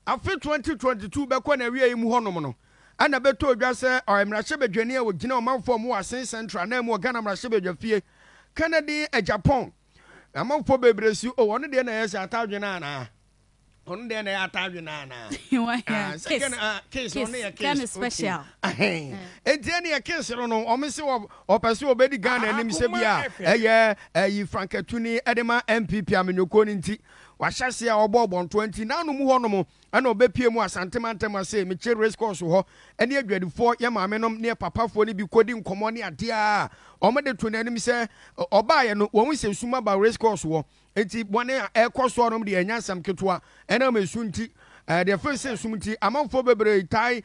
Afe 2022 bɛkɔ n'awieeɛ mu hɔnom no, ɛna ɛbɛtɔɔ dwa sɛ ɔyɛ mmarahyɛbadwani a ɔgyina ɔmanfoɔ a wɔwɔ Asen Central ananmu wɔ Ghana mmarahyɛbadwafie, Kennedy Agyapong. Amanfoɔ bebree si, oh, ɔno deɛ na ɛyɛ sɛ atadwene anaa? Ɔno deɛ na ɛyɛ atadwene anaa? Ah, sɛ Ken, ah, case, ɔno yɛ case. Special. Okay. Enti ɛne yɛ case no no, wɔn se ɔpɛ sɛ ɔbɛdi Ghana anim sɛ bi a ɛyɛ ɛyi frankatuni ɛde ma NPP amenyokuo no nti. Wahyɛ aseɛ a ɔbɔ ɔbɔntoa nti n'ano mu hɔ nom ɛna ɔbɛpie mu Asante mantam ase Mekyɛ race course hɔ ɛne adwadifoɔ yɛ maame nom ne papafoɔ no bi kɔdi nkɔmmɔ ne adeɛ a wɔn de to n'anim sɛ ɔbaeɛ no wɔn sɛ sum aba race course hɔ nti bɔne a ɛkɔ soɔ nom deɛ ɛnyɛ asɛm ketewa ɛnam esu nti deɛ fɛ sɛ sum nti amanfoɔ bebree tae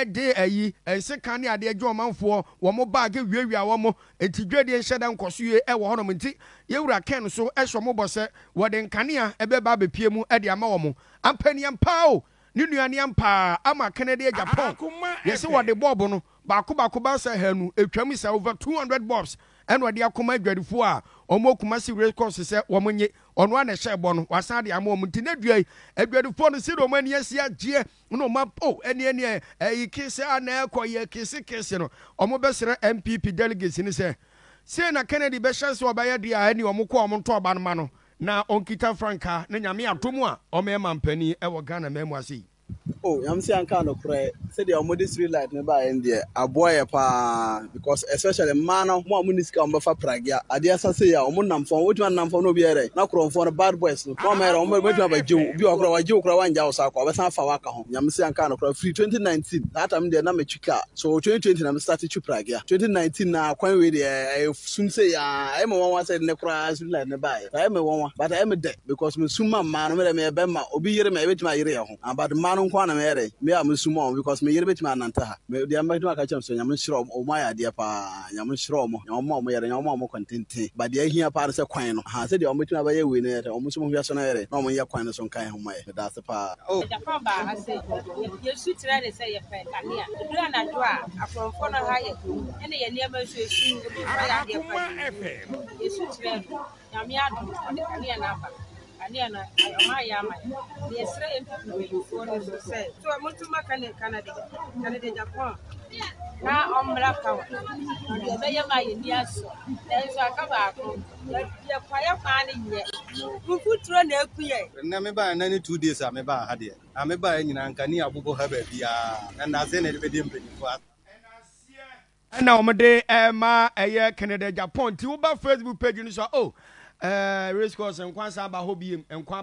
de ayi nsekan ne adeɛ gye ɔmanfoɔ wɔn baage wiawia wɔn. Enti dwadie nhyɛ da nkɔ so yie wɔ hɔnom nti, yɛn wura Ken nso hyɛ wɔn bɔ sɛ wɔde nkanea bɛba abɛpue mu de ama wɔn. Ampaniampaa o, ne nua ne ampaa ama Kennedy agya pɔn. Yɛse wɔde bɔɔbo no baako baako bɛsɛ ahanu, ɛtwam sɛ over 200 bulbs ɛna ɔde akɔma adwadifoɔ a wɔn wɔ Kumasi Race Course sɛ wɔn nye. Ɔno ara na ɛhyɛɛ bɔ no, wasan de ama wɔn. Nti nnɛ dua yi, adwadifoɔ no sɛdeɛ wɔn ani asi agyeɛ na ɔma oh ɛneɛ neɛ ɛyi kese a na ɛkɔ yɛ kese kese no ɔmo bɛsrɛ NPP delegates no sɛ sei na Kennedy bɛhyɛ sɛ ɔbɛyɛ deɛ a ɛneɛ ɔmo kɔ ɔmo nto aba no ma no na ɔnkita frankaa na Nyame adom a ɔmɛyɛ mampanin ɛwɔ Ghana man mu ase yi. Oh Nyame sɛ yɛnka nokorɛ sɛdeɛ ɔmo de street light no baeɛ no deɛ aboa yɛ paa because especially mmaa no ɔmo a ɔmo nni sika a ɔmo bɛfa pragea adeɛ asa sei a ɔmo nam fam wobɛtumi anam fam na obi ayɛ dɛn na korɔmfoɔ no bad boys no na ɔmo ayɛ dɛn ɔmo bɛtumi abɛgye wo obi wɔ hɔ koraa wagye wo koraa wangya wo saa kwa ɔbɛsan afa wo aka ho Nyame se anka no koraa firi 2019 saa time no deɛ na metwi car so 2020 na me start twi pragea 2019 na kwan wei deɛ ɛyɛ sum sei aa ɛyɛ me nwanwa sɛ nnɛ koraa street light no baeɛ ɛyɛ me nwanwa but ɛyɛ me dɛ because me sum ma mmaa no me deɛ meyɛ bɛma obi yere me ɛbɛtumi ayere yɛ ho ah but mmaa no nko ara na meyɛ dɛ me a me sum ma wɔn because me yere bɛtumi anante ha me deɛ mɛtumi aka kyerɛ sɛ Nyame nhyira wɔn wɔn ayɛ adeɛ paa Nyame nhyira wɔn Nyame mma wɔn yere Nyame mma wɔn kwan tenten but deɛ ahia paa no sɛ kwan no aha sɛdeɛ wɔn bɛtumi abɛyɛ wei no yɛ dɛ wɔn nso wɔn hwɛ so na yɛ dɛ na wɔn yɛ kwan no so nka yɛn ho ma yɛ. Meda ase paa. Oh. Japan baa ha sei, yɛsu kyerɛ no sɛ yɛpɛ kanea. Ɛduru anadwo a, akorɔmfoɔ no ha yɛ, ɛna yɛn nneɛma nso ɛsum, obi mfa yɛn adeɛ mfa yɛn mu. Yɛsu kyerɛɛ no, Nyame adom, ɔde kanea no aba. Kanea no, ɔma ayɛ ama yɛn. Na yɛsrɛ NPP mpanyinfoɔ no nso sɛ, so monto mma Canada, Canada Japan na ɔmmra power. Na deɛ ɔbɛyɛ ma yɛn ani asɔ. Nanso aka baako. Yɛ kwaeɛ kwan no nyɛ. Mfuturo na ɛku yɛn. Nnɛ me baeɛ nnɛ ne 2 days a me baa ha deɛ na me baeɛ nyinaa nkanea abobɔ ha baabiara na nnaseɛ na yɛde bɛdi mpanyinfoɔ asa. Ɛnna wɔde ɛma ɛyɛ Canada Japan nti woba Facebook page no so a oh ɛɛ race course nkwa san ba hɔ biem nkwa.